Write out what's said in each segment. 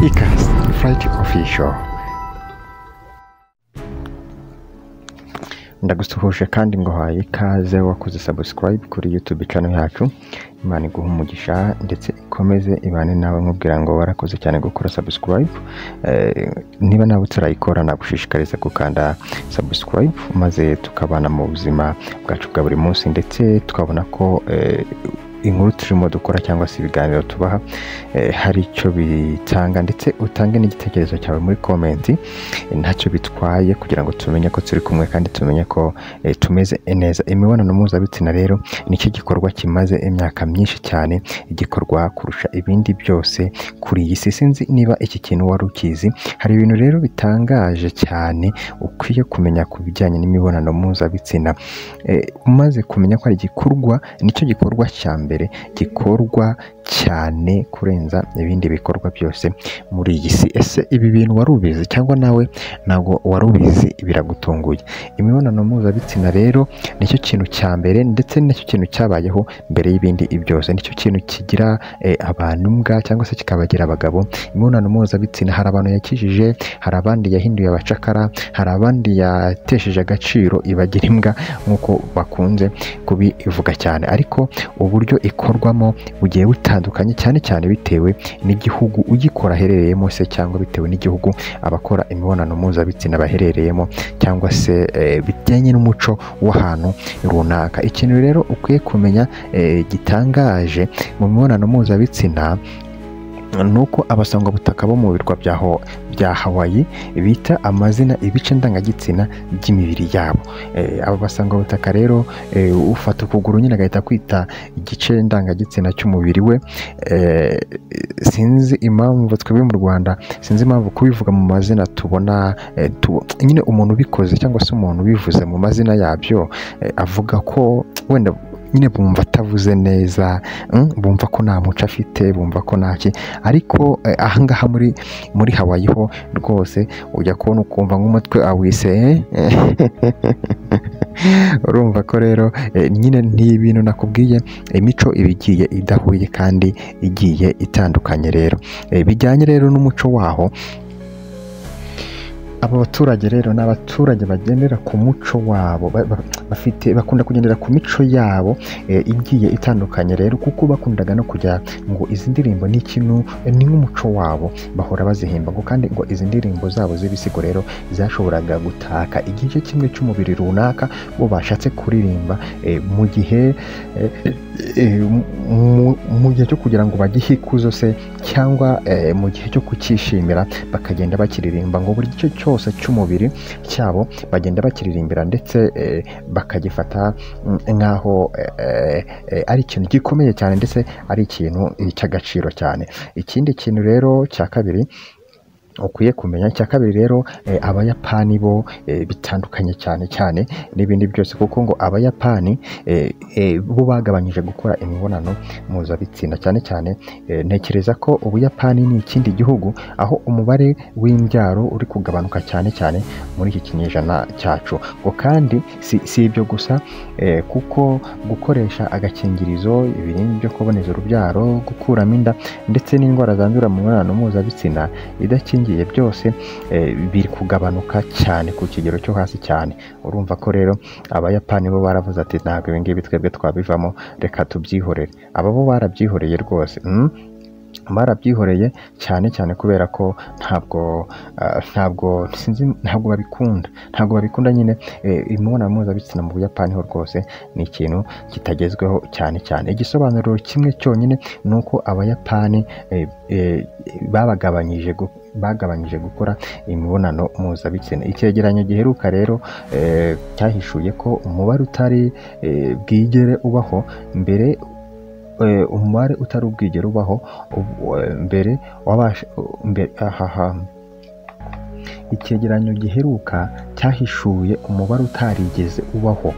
Ikaze Flight Official. Ndagusuhuje kandi nguhaye ikaze wakoze subscribe kuri YouTube channel yacu. Imana iguhe umugisha ndetse ikomeze ibane nawe, nkubwira ngo warakoze cyane gukora subscribe. Niba nawe utarayikora nagushishikariza gukanda subscribe maze tukabana mu buzima bwacu bwa buri munsi, ndetse tukabona ko inkuru turimo dukora cyangwa se ibiganiro tubaha hari icyo bitanga, ndetse utange n'igitekerezo cyawe muri comment, ntacyo bitwaye kugira ngo tumenye ko turi kumwe kandi tumenye ko tumeze neza. Imibonano mpuzabitsina rero nicyo gikorwa kimaze imyaka myinshi cyane igikorwa kurusha ibindi byose kuri iyi si. Sinzi niba iki kintu wari ukizi. Hari ibintu rero bitangaje cyane ukwiye kumenya ku bijyanye n'imibonano mpuzabitsina. Umaze kumenya ko ari igikorwa, nicyo gikorwa cya mbere gikorwa cyane kurenza ibindi bikorwa byose muri iyi si. Ese ibi bintu wari ubizi cyangwa nawe ntabwo wari ubizi, biragutunguye? Imibonano mpuzabitsina rero nicyo kintu cya mbere, ndetse nicyo kintu cyabayeho mbere y'ibindi byose. Nicyo kintu kigira abantu mbwa cyangwa se kikabagira abagabo. Imibonano mpuzabitsina hari abantu yakijije, hari abandi yahinduye abacakara, hari abandi yatesheje agaciro ibagira imbwa nk'uko bakunze kubivuga cyane. Ariko uburyo ikorwamo bugiye butandukanye cyane cyane bitewe n'igihugu ugikora aherereyemo se, cyangwa bitewe n'igihugu abakora imibonano mpuzabitsina baherereyemo, cyangwa se bijyanye n'umuco w'ahantu runaka. Ikintu rero ukwiye kumenya gitangaje mu mibonano mpuzabitsina nuko abasangwabutaka bo mu birwa bya Hawaii bita amazina ibice ndangagitsina by'imibiri yabo. Abo basangwabutaka rero ufata ukuguru nyine agahita kwita igice ndangagitsina cy'umubiri we. Sinzi impamvu twebwe mu Rwanda, sinzi impamvu kubivuga mu mazina tubona nyine umuntu ubikoze cyangwa se umuntu ubivuze mu mazina yabyo avuga ko wenda nyine bumva atavuze neza, bumva ko nta muco afite, bumva ko ntaki. Ariko ahangaha muri Hawaii ho rwose ujya kubona ukumva nk'umutwe awise. Urumva ko rero nyine ni ibintu nakubwiye, imico iba igiye idahuye kandi igiye itandukanye rero bijyanye rero n'umuco waho. Aba baturage rero ni abaturage bagendera ku muco wabo, bafite bakunda kugendera ku mico yabo igiye itandukanye rero, kuko bakundaga no kujya ngo izi ndirimbo ni ikintu, ni nk'umuco wabo, bahora bazihimba ngo kandi ngo izi ndirimbo zabo z'ibisigo rero zashoboraga gutaka igice kimwe cy'umubiri runaka bo bashatse kuririmba mu gihe mu gihe cyo kugira ngo bagihe ikuzo se, cyangwa mu gihe cyo kucyishimira, bakagenda bakiririmba ngo buri gice cyose cy'umubiri cyabo bagenda bakiririmbira, ndetse bakagifata nk'aho ari ikintu gikomeye cyane, ndetse ari ikintu cy'agaciro cyane. Ikindi kintu rero cya kabiri ukwiye kumenya, cya kabiri rero Abayapani bo bitandukanye cyane cyane n'ibindi byose, kuko ngo Abayapani bo bagabanyije gukora imibonano mpuzabitsina cyane cyane. Ntekereza ko Ubuyapani ni ikindi gihugu aho umubare w'imbyaro uri kugabanuka cyane cyane muri iki kinyejana cyacu. Ngo kandi si ibyo gusa, kuko gukoresha agakingirizo, ibinini byo kuboneza urubyaro, gukuramo inda ndetse n'indwara zandurira mu mibonano mpuzabitsina idakingiye byose biri kugabanuka cyane ku kigero cyo hasi cyane. Urumva ko rero Abayapani bo baravuze ati ntabwo ibi ngibi twebwe twabivamo, reka tubyihorere. Aba bo barabyihoreye rwose, barabyihoreye cyane cyane kubera ko ntabwo sinzi, ntabwo babikunda nyine. Imibonano mpuzabitsina mu Buyapani ho rwose ni ikintu kitagezweho cyane cyane. Igisobanuro kimwe cyonyine ni uko Abayapani bagabanyije gukora imibonano mpuzabitsina. Icyegeranyo giheruka rero cyahishuye ko umubare utari bwigere ubaho mbere, umubare utari ubwigere ubaho mbere icyegeranyo giheruka cyahishuye umubare utarigeze ubaho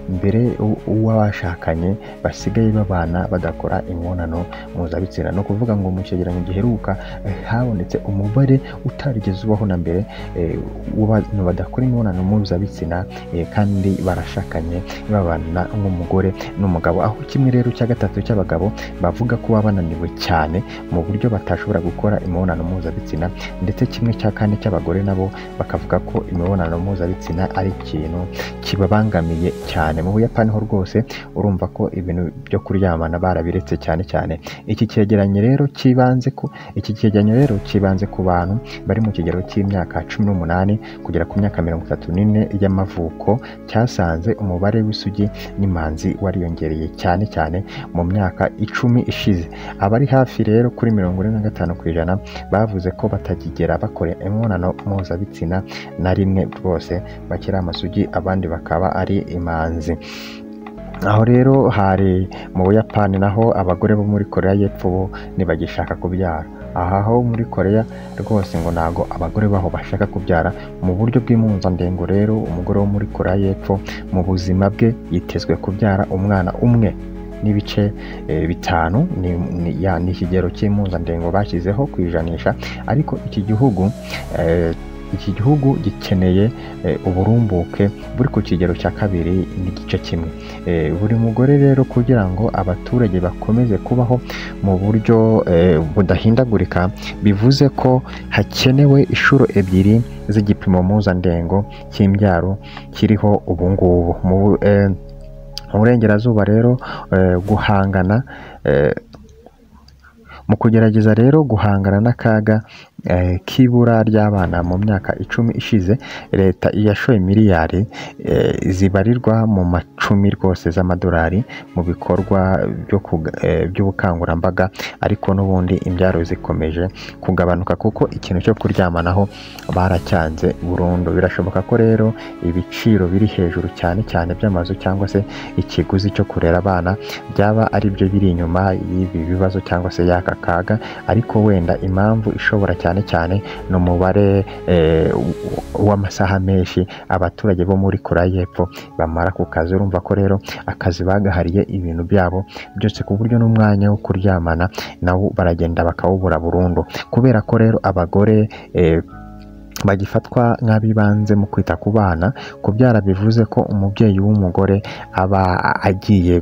mbere uw'abashakanye basigaye babana badakora imibonano mpuzabitsina. Ni ukuvuga ngo mu cyegeranyo giheruka habonetse umubare utarigeze ubaho na mbere w'abantu badakora imibonano mpuzabitsina kandi barashakanye babana nk'umugore n'umugabo, aho kimwe rero cya gatatu cy'abagabo bavuga ko baba bananiwe cyane mu buryo batashobora gukora imibonano mpuzabitsina, ndetse kimwe cya kane cy'abagore nabo bakavuga ko imibonano mpuzabitsina ari ikintu kibabangamiye cyane. Mu Buyapani ho rwose urumva ko ibintu byo kuryamana barabiretse cyane cyane. Iki cyegeranyo rero kibanze ku bantu bari mu kigero cy'imyaka 18 kugera ku myaka 34 y'amavuko, cyasanze umubare w'isugi n'imanzi wariyongereye cyane cyane mu myaka 10 ishize. Abari hafi rero kuri 45% bavuze ko batakigera bakora imibonano mpuzabitsina na rimwe rwose, bakiri amasugi, abandi bakaba ari imanzi. Aho rero hari mu Buyapani. Naho abagore bo muri Korea y'Epfo bo ntibagishaka kubyara. Aha ho muri Korea rwose ngo ntago abagore baho bashaka kubyara mu buryo bw'impuzandengo. Rero umugore wo muri Korea y'Epfo mu buzima bwe yitezwe kubyara umwana umwe n'ibice 5, ni ikigero cy'impuzandengo bashyizeho ku ijanisha. Ariko iki gihugu gikeneye uburumbuke buri ku kigero cya 2.1 buri mugore rero, kugira ngo abaturage bakomeze kubaho mu buryo budahindagurika, bivuze ko hakenewe inshuro 2 z'igipimo mpuzandengo cy'imbyaro kiriho ubu ngubu. Mu burengerazuba rero guhangana mu kugerageza rero guhangana n'akaga k'ibura ry'abana mu myaka 10 ishize, leta yashoye miliyari zibarirwa mu macumi rwose z'amadolari mu bikorwa by'ubukangurambaga, ariko n'ubundi imbyaro zikomeje kugabanuka kuko ikintu cyo kuryamanaho baracyanze burundu. Birashoboka ko rero ibiciro biri hejuru cyane cyane by'amazu cyangwa se ikiguzi cyo kurera abana byaba ari byo biri inyuma y'ibi bibazo cyangwa se y'aka kaga, ariko wenda impamvu ishobora cyane cyane ni umubare w'amasaha menshi abaturage bo muri Korea y'Epfo bamara ku kazi. Urumva ko rero akazi bagahariye ibintu byabo byose, ku buryo n'umwanya wo kuryamana nawo baragenda bakawubura burundu. Kubera ko rero abagore bagifatwa nk'abibanze mu kwita ku bana, kubyara bivuze ko umubyeyi w'umugore aba agiye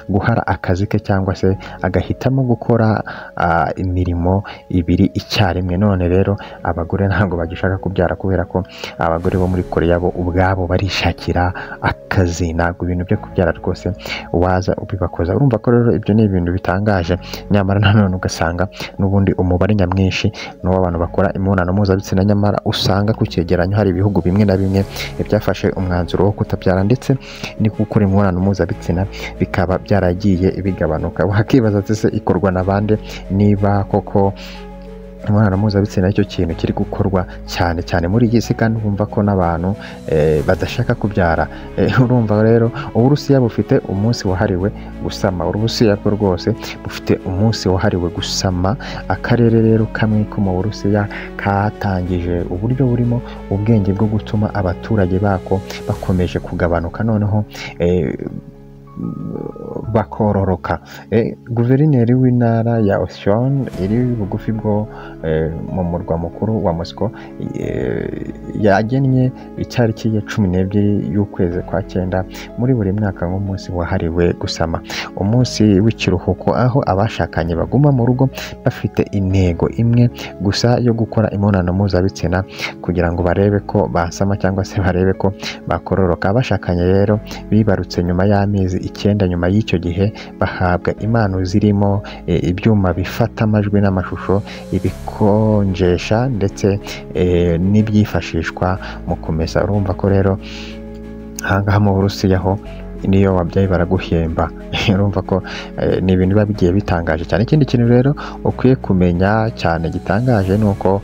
guhara akazi ke cyangwa se agahitamo gukora imirimo ibiri icyarimwe. None rero abagore ntabwo bagishaka kubyara kubera ko abagore bo muri Korea bo ubwabo barishakira akazi, ntabwo ibintu byo kubyara rwose waza ubibakoza. Urumva ko rero ibyo ni ibintu bitangaje, nyamara nanone ugasanga n'ubundi umubare nyamwinshi ni uw'abantu bakora imibonano mpuzabitsina, nyamara usanga ku cyegeranyo hari ibihugu bimwe na bimwe byafashe umwanzuro wo kutabyara ndetse no gukora imibonano mpuzabitsina bikaba byaragiye bigabanuka. Wakibaza ati se ikorwa na bande niba koko imibonano mpuzabitsina icyo kintu kiri gukorwa cyane cyane muri iyi si, kandi wumva ko n'abantu badashaka kubyara. Urumva rero Uburusiya bufite umunsi wahariwe gusama. Uburusiya bwo rwose bufite umunsi wahariwe gusama. Akarere rero kamwe ko mu Burusiya katangije uburyo burimo ubwenge bwo gutuma abaturage bako bakomeje kugabanuka, noneho bakororoka. Guverineri w'intara ya Ocean iri bugufi bwo mu murwa mukuru wa Moscow yagennye itariki ya 12 y'ukwezi kwa 9 muri buri mwaka nk'umunsi wahariwe gusama, umunsi w'ikiruhuko aho abashakanye baguma mu rugo bafite intego imwe gusa yo gukora imibonano mpuzabitsina kugira ngo barebe ko basama cyangwa se barebe ko bakororoka. Abashakanye rero bibarutse nyuma y'amezi 9 nyuma y'icyo gihe bahabwa impano zirimo ibyuma bifata amajwi n'amashusho, ibikonjesha ndetse n'ibyifashishwa mu kumesa. Urumva ko rero ahangaha mu Burusiya ho niyo wabyaye baraguhemba. Urumva ko ni ibintu biba bigiye bitangaje cyane. Ikindi kintu rero ukwiye kumenya cyane gitangaje ni uko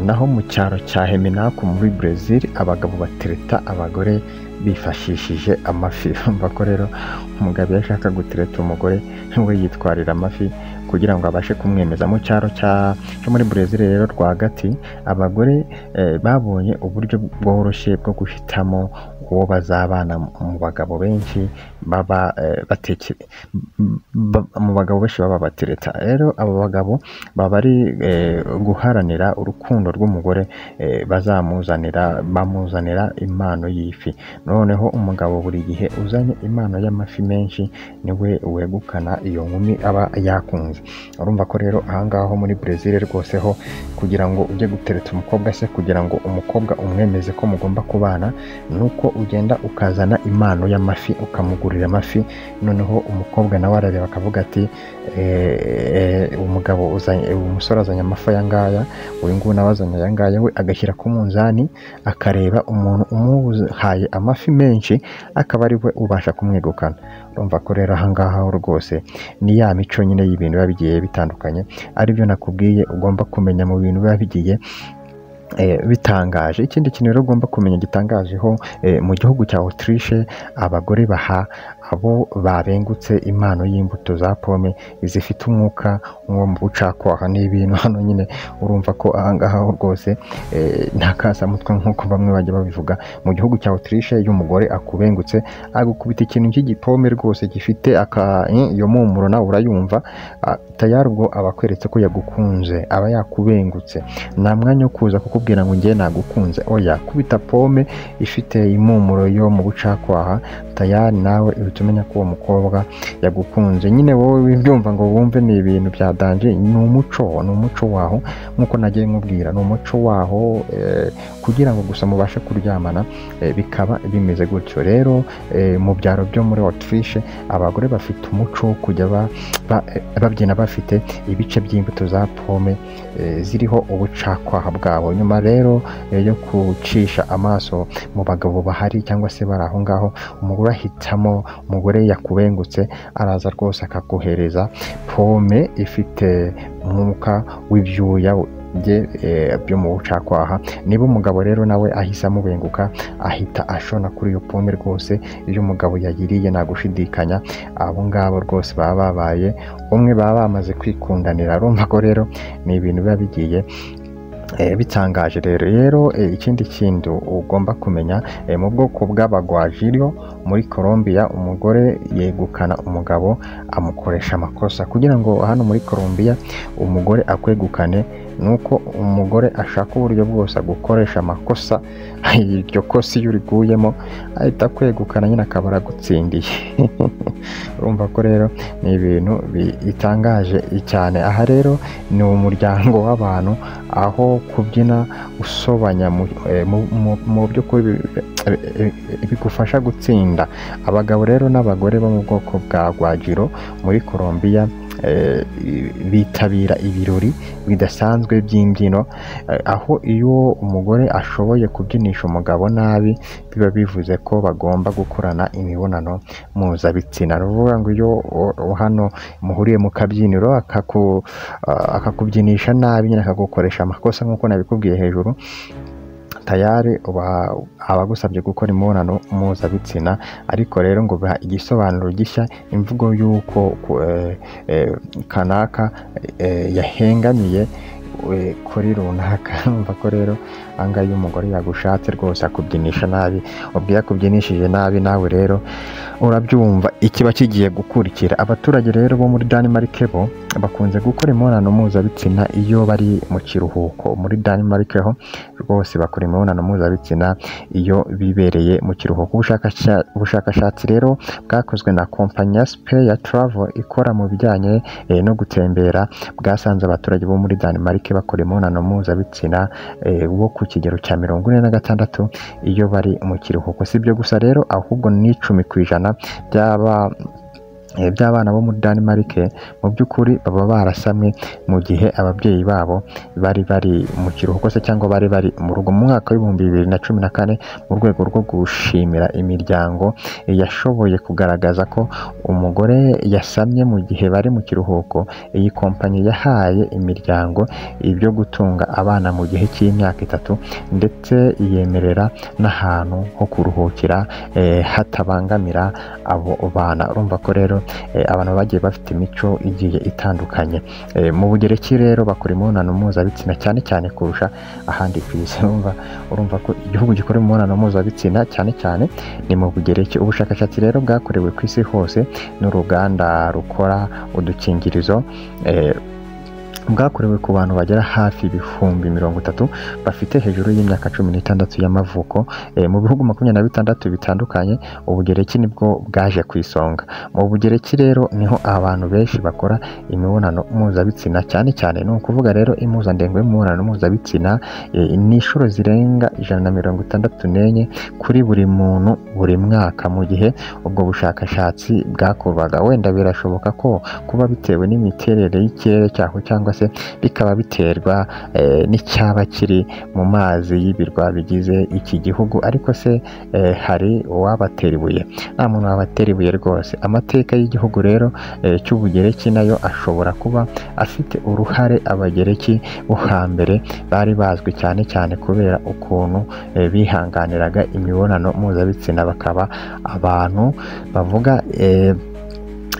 naho mu cyaro cya Heminaku muri Brazil abagabo batereta abagore bifashishije amafi. Urumva ko rero umugabo iyo ashaka gutereta umugore we yitwarira amafi kugira ngo abashe kumwemeza. Mu cyaro cyo muri Brazil rero rwagati, abagore babonye uburyo bworoshye bwo guhitamo uwo bazabana mu bagabo benshi baba mu bagabo benshi baba batereta. Rero abo bagabo baba ari guharanira urukundo rw'umugore, bazamuzanira bamuzanira impano y'ifi. Noneho umugabo buri gihe uzanye impano y'amafi menshi niwe wegukana iyo nkumi aba yakunze. Urumva ko rero ahangaho muri Brazil rwose ho kugira ngo ujye gutereta umukobwa se, kugira ngo umukobwa umwemeze ko mugomba kubana, nuko ugenda ukazana impano y'amafi, ukamugurira amafi. Noneho umukobwa nawe arareba akavuga ati umugabo uzanye, umusore azanye amafi aya ngaya, uyu nguyu nawe azanye aya ngaya, we agashyira ku munzani akareba umuntu umuhaye amafi menshi akaba ari we ubasha kumwegukana. Urumva ko rero ahangaha ho rwose ni ya mico nyine y'ibintu biba bigiye bitandukanye, aribyo nakubwiye ugomba kumenya mu bintu biba bigiye bitangaje. Ikindi kintu rero ugomba kumenya gitangajeho, mu gihugu cya Autriche abagore baha abo babengutse impano y'imbuto za pome zifite umwuka wo mu bucakwaha. Ni ibintu hano nyine urumva ko ahangaha ho rwose nta kasamutwe nk'uko bamwe bajya babivuga. Mu gihugu cya Autriche iyo umugore akubengutse agukubita ikintu cy'igipome rwose gifite iyo mpumuro nawe urayumva, tayari ubwo aba akweretse ko yagukunze, aba yakubengutse. Nta mwanya wo kuza kukubwira ngo njye nagukunze, oya, kubita pome ifite impumuro yo mu bucakwaha, tayari nawe uhita umenya ko uwo mukobwa yagukunze. Nyine wowe wibyumva ngo wumve ni ibintu bya danje, ni umuco, ni umuco waho nk'uko nagiye nkubwira, ni umuco waho kugira ngo gusa mubashe kuryamana, bikaba bimeze gutyo. Rero mu byaro byo muri Autriche abagore bafite umuco wo kujya babyina bafite ibice by'imbuto za pome ziriho ubucakwaha bwabo. Nyuma rero yo gucisha amaso mu bagabo bahari cyangwa se bari aho ngaho, umugore ahitamo, umugore yakubengutse araza rwose akaguhereza pome ifite umwuka w'ibyuya bye byo mu bucakwaha. Niba umugabo rero nawe ahise amubenguka, ahita ashona kuri iyo pome rwose. Iyo umugabo yayiriye nta gushidikanya, abo ngabo rwose baba babaye umwe, baba bamaze kwikundanira. Urumva ko rero ni ibintu biba bigiye bitangaje. Rero ikindi kintu ugomba kumenya, mu bwoko bw'abagwajiro muri Colombia umugore yegukana umugabo amukoresha amakosa. Kugira ngo hano muri Colombia umugore akwegukane nuko umugore ashaka uburyo bwose agukoresha amakosa, iryo kosa iyo uriguyemo ahita akwegukana nyine akaba aragutsindiye. Urumva ko rero ni ibintu bitangaje cyane. Aha rero ni umuryango w'abantu aho kubyina usobanya mu by'ukuri bigufasha gutsinda. Abagabo rero n'abagore bo mu bwoko bwa Gwajiro muri Colombia bitabira ibirori bidasanzwe by'imbyino, aho iyo umugore ashoboye kubyinisha umugabo nabi biba bivuze ko bagomba gukorana imibonano mpuzabitsina. Ni ukuvuga ngo iyo hano muhuriye mu kabyiniro akakubyinisha nabi nyine akagukoresha amakosa nk'uko nabikubwiye hejuru, tayari abagusabye gukora imibonano mpuzabitsina. Ariko rero ngo biha igisobanuro gishya imvugo y'uko kanaka yahengamiye kuri runaka. Urumva ko rero ahangaha iyo umugore yagushatse rwose akubyinisha nabi, ubwo iyo akubyinishije nabi nawe rero urabyumva ikiba kigiye gukurikira. Abaturage rero bo muri Denmark bo bakunze gukora imibonano mpuzabitsina iyo bari mu kiruhuko. Muri Denmark ho rwose bakora imibonano mpuzabitsina iyo bibereye mu kiruhuko. Ubushakashatsi rero bwakozwe na kompanyi ya Spe ya Travel ikora mu bijyanye no gutembera, bwasanze abaturage bo muri Denmark bakora imibonano mpuzabitsina bo ku kigero cya 46 iyo bari mu kiruhuko. Si ibyo gusa rero, ahubwo ni 10% by'abana bo muri Denmark mu by'ukuri baba barasamwe mu gihe ababyeyi babo bari bari mu kiruhuko se cyangwa bari bari mu rugo. Mu mwaka w'2014, mu rwego rwo gushimira imiryango yashoboye kugaragaza ko umugore yasamye mu gihe bari mu kiruhuko, iyi kompanyi yahaye imiryango ibyo gutunga abana mu gihe cy'imyaka 3, ndetse yemerera n'ahantu ho kuruhukira hatabangamira abo bana. Urumva ko rero abantu bagiye bafite imico igiye itandukanye. Mu Bugereki rero bakora imibonano mpuzabitsina cyane cyane kurusha ahandi ku isi. Urumva ko igihugu gikora imibonano mpuzabitsina cyane cyane ni mu Bugereki. Ubushakashatsi rero bwakorewe ku isi hose n'uruganda rukora udukingirizo bwakorewe ku bantu bagera hafi 30,000 bafite hejuru y'imyaka 16 y'amavuko mu bihugu 26 bitandukanye. Ubugereki nibwo bwaje ku isonga. Mu Bugereki rero niho abantu benshi bakora imibonano mpuzabitsina cyane cyane. Ni ukuvuga rero impuzandengo y'imibonano mpuzabitsina ni inshuro zirenga 164 kuri buri muntu buri mwaka mu gihe ubwo bushakashatsi bwakorwaga. Wenda birashoboka ko kuba bitewe n'imiterere y'ikirere cyaho cyangwa se bikaba biterwa n'icyaba kiri mu mazi y'ibirwa bigize iki gihugu, ariko se hari uwabatera ibuye? Nta muntu wabatera ibuye rwose. Amateka y'igihugu rero cy'Ubugereki nayo ashobora kuba afite uruhare. Abagereki bo hambere bari bazwi cyane cyane kubera ukuntu bihanganiraga imibonano mpuzabitsina, bakaba abantu bavuga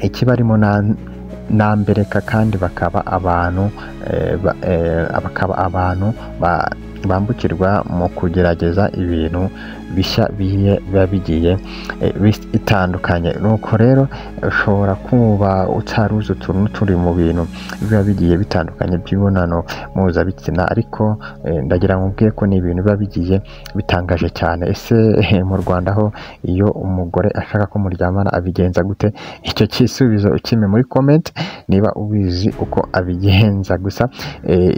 ikibarimo nambereka, kandi bakaba abantu bambukirwa mu kugerageza ibintu bishya biba bigiye bitandukanye. Nuko rero ushobora kuba utaruzi utuntu turi mu bintu biba bigiye bitandukanye by'imibonano mpuzabitsina, ariko ndagira ngo mbwiye ko ni ibintu biba bigiye bitangaje cyane. Ese mu Rwanda ho iyo umugore ashaka ko muryamana abigenza gute? Icyo gisubizo ukime muri comment niba ubizi uko abigenza. Gusa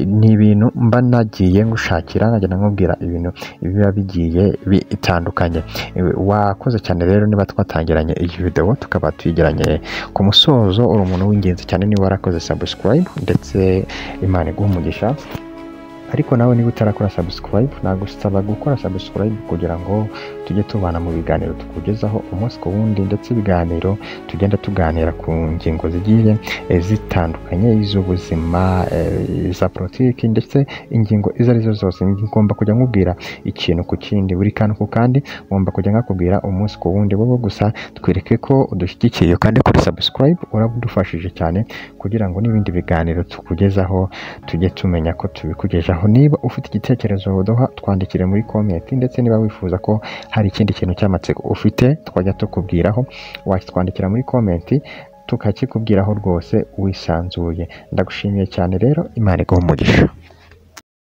ni ibintu mba nagiye ngushakira, nkagenda nkubwira ibintu biba bigiye bitandukanye. Wakoze cyane rero niba twatangiranye iyi video tukaba tuyigeranye ku musozo. Uri umuntu w'ingenzi cyane niba warakoze subscribe, ndetse Imana iguhe umugisha. Ariko nawe niba utarakora subscribe, nagusaba gukora subscribe kugira ngo tujye tubana mu biganiro tukugezaho umunsi ku wundi, ndetse ibiganiro tugenda tuganira ku ngingo zigiye zitandukanye, iz'ubuzima, iza politiki, ndetse ingingo izo arizo zose. Ngomba kujya nkubwira ikintu ku kindi, buri kantu ku kandi ngomba kujya nkakubwira umunsi ku wundi. Wowe gusa twereke ko udushyigikiye kandi kuri subscribe, urabudufashije cyane kugira ngo n'ibindi biganiro tukugezaho tujye tumenya ko tubikugezaho. Niba ufite igitekerezo uduha, twandikire muri comment, ndetse niba wifuza ko hari ikindi kintu cy'amatsiko ufite twajya tukubwiraho, wakitwandikira muri comment tukakikubwiraho rwose wisanzuye. Ndagushimiye cyane rero, Imana iguhe umugisha.